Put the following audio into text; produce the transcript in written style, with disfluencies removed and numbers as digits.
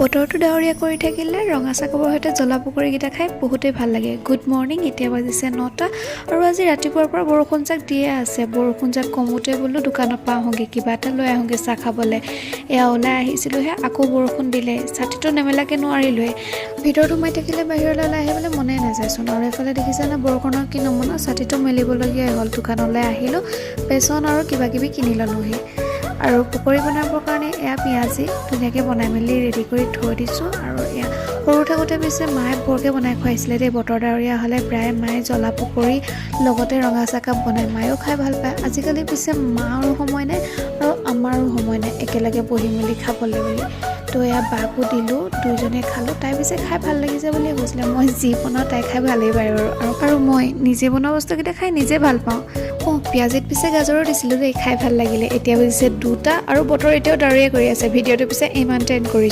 বতৰটো ডাৱৰীয়া কৰি থাকিলে ৰঙা চাহকাপৰ সৈতে জ্বলা পকৰীকেইটা খাই বহুতেই ভাল লাগে। গুড মৰ্ণিং, এতিয়া বাজিছে 9টা আৰু আজি ৰাতিপুৱাৰ পৰা বৰষুণজাক দিয়ে আছে। বৰষুণজাক কমোতে বোলো দোকানৰ পৰা আহোঁগৈ, কিবা এটা লৈ আহোঁগৈ চাহ খাবলৈ। এয়া ওলাই আহিছিলোঁহে, আকৌ বৰষুণ দিলে। ছাতিটো নেমেলাকৈ নোৱাৰিলোৱে। ভিতৰত সোমাই থাকিলে বাহিৰলৈ ওলাই আহিবলৈ মনেই নাযায়চোন। আৰু এইফালে দেখিছেনে বৰষুণৰ কি নমুনা, ছাতিটো মেলিবলগীয়াই হ'ল। দোকানলৈ আহিলোঁ, বেচন আৰু কিবা কিবি কিনি ল'লোহি। আৰু পকৰী বনাবৰ কাৰণে এয়া পিঁয়াজি ধুনীয়াকৈ বনাই মেলি ৰেডি কৰি থৈ দিছোঁ। আৰু এয়া সৰু থাকোঁতে পিছে মায়ে বৰকৈ বনাই খুৱাইছিলে দেই। বতৰ ডাৱৰীয়া হ'লে প্ৰায় মায়ে জ্বলা পকৰী লগতে ৰঙা চাহকাপ বনায়, মায়েও খাই ভাল পায়। আজিকালি পিছে মাৰো সময় নাই আৰু আমাৰো সময় নাই একেলগে বহি মেলি খাবলৈ বুলি। তো এয়া বাকো দিলোঁ, দুইজনে খালোঁ। তাই পিছে খাই ভাল লাগিছে বুলিয়ে কৈছিলে। মই যি বনাওঁ তাই খাই ভালেই পায় বাৰু। আৰু মই নিজে বনোৱা বস্তুকেইটা খাই নিজে ভাল পাওঁ। অঁ, পিঁয়াজিত পিছে গাজৰো দিছিলোঁ দেই, খাই ভাল লাগিলে। এতিয়া বাজিছে 2টা আৰু বতৰ এতিয়াও ডাৱৰীয়া কৰি আছে। ভিডিঅ'টো পিছে ইমানতে এণ্ড কৰিছোঁ।